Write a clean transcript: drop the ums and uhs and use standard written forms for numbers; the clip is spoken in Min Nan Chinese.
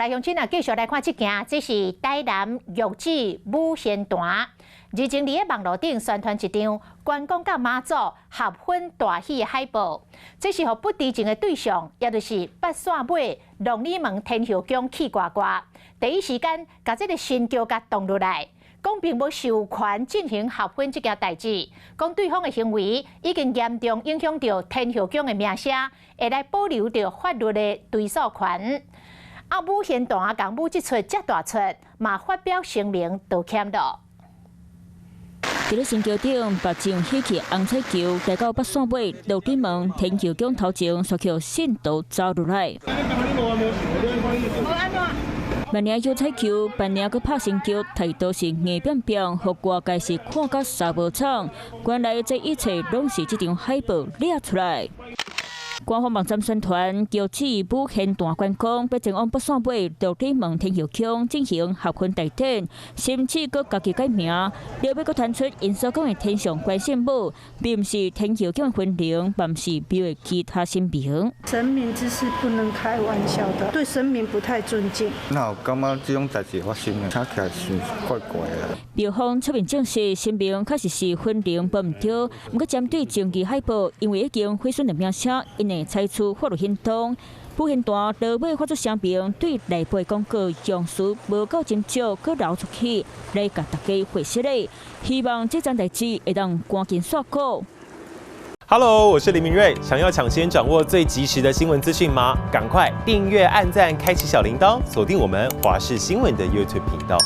來鄉親啊，繼續來看這件，這是台南玉子舞仙壇。日前佇咧網路頂宣傳一張關公佮媽祖合婚大喜的海報，這是予不知情的對象，也就是八線尾龍里門天后宮去掛掛，第一時間共這个神轎共擋落來，講並無授權進行合婚這件代誌，講對方的行為已經嚴重影響著天后宮的名聲，會來保留著法律的追訴權。啊，舞仙壇共舞這出遮大出，嘛發表聲明道歉囉。佇咧神轎頂，白上喜氣紅彩球，來到北線尾鹿耳門天后宮頭前，煞予信徒走入來。萬領搖彩球，萬領閣拍神轎，態度是硬拚拚，予外界是看甲捎無氅。原來這一切攏是這張海報掠出來。官方網站宣傳，轎子舞仙壇關公，欲前往北線尾鹿耳門天后宮進行合婚大典，甚至閣家己改名，後尾閣傳出𪜶所講的天上關聖母，並毋是天后宮魂靈，嘛毋是廟的其他神明。神明之事不能開玩笑的，對神明不太尊敬。那有感覺這種代誌發生的，聽起來是怪怪的。廟方出面證實，神明確實是魂靈，無毋對。毋過針對爭議海報，因為已經毀損了名聲，𪜶會採取法律行動。舞仙壇落尾發出聲明，對內部的廣告用詞無夠斟酌，閣流出去，來共大家解釋咧。希望這樁代誌會當趕緊煞稿。 Hello，我是林明瑞，想要搶先掌握最及時的新聞資訊嗎？趕快訂閱、按讚、開啟小鈴鐺，鎖定我們華視新聞的 YouTube 頻道。